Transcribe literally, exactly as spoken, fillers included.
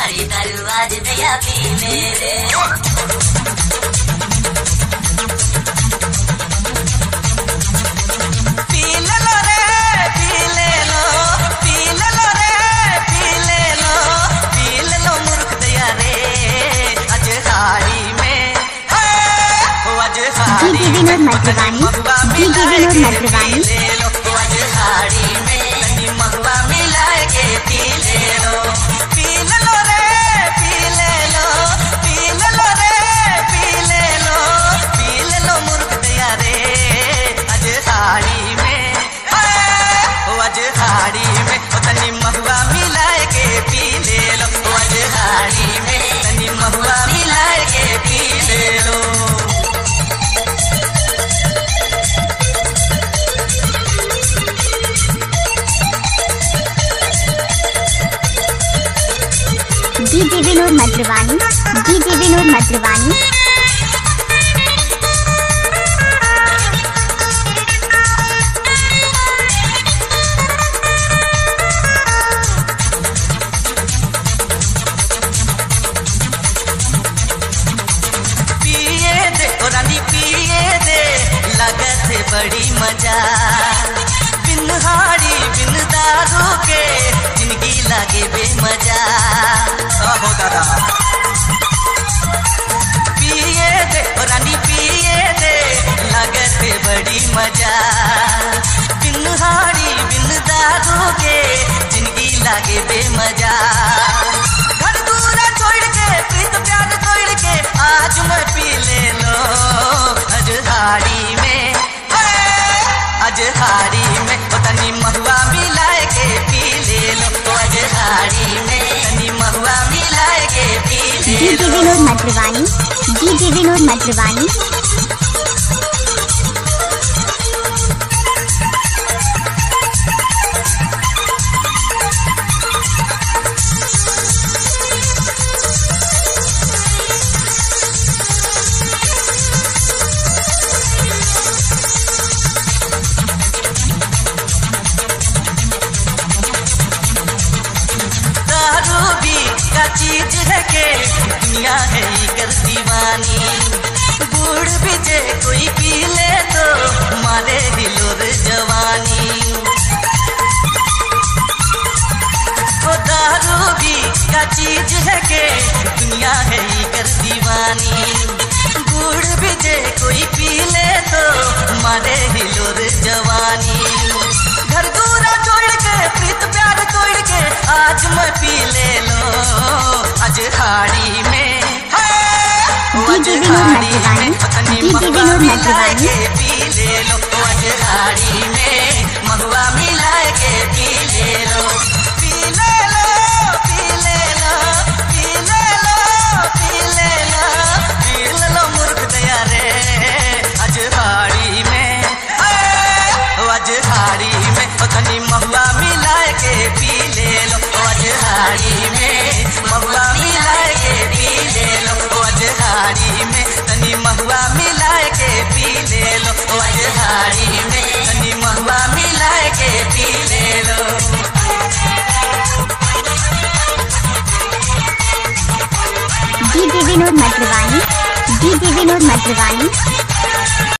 दरवाजे पे या पी मेरे। पी ले लो रे, पी ले लो, पी ले लो रे, पी ले लो, पी ले लो मुर्ख दया रे, अजहारी में। डीजे विनोद मधुबनी, डीजे विनोद मधुबनी। ओ, अजहारी में ओ तनी महुआ मिलाए के पी ले लो, ओ, अजहारी में तनी महुआ मिलाए के पी ले लो। डीजे विनोद मधुबनी, डीजे विनोद मधुबनी। पिए दे ओ रानी पिए दे, लागत हे बड़ी मजा। बिन हाड़ी बिन दारू के जिंदगी लागे बेमजा। आहो दादा। पिए दे ओ रानी पिए दे, लागत हे बड़ी मजा। बिन हाड़ी बिन दारू के जिंदगी लागे बेमजा। घर दूरा छोड़ के प्रीत प्यार तोड़ के आज मैं पी ले लो अजहारी में। अजहारी में ओ तनी महुआ मिलाए के पी ले लो, अजहारी में तनी महुआ मिलाए के पी ले लो। डीजे विनोद मधुबनी, डीजे विनोद मधुबनी। दारू भी का चीज है के दुनिया है कर दीवानी। बूढ़ भी जे कोई पी ले तो मारे हिलोर जवानी। ओ दारू भी का चीज है के दुनिया है कर दीवानी। बूढ़ भी जे कोई पी ले तो मारे हिलोर जवानी। घर दूरा छोड़ के प्रीत प्यार तोड़ के आज मैं पी ले लो अजहारी में। डीजे विनोद मधुबनी, डीजे विनोद मधुबनी। अजहारी में ओ तनी महुआ मिलाए के पी ले लो, ओ अजहारी में महुआ मिलाए के पी ले लो, ओ अजहारी में तनी महुआ मिलाए के पी ले लो, ओ अजहारी में तनी महुआ मिलाए के पी ले लो। डीजे विनोद मधुबनी, डीजे विनोद मधुबनी।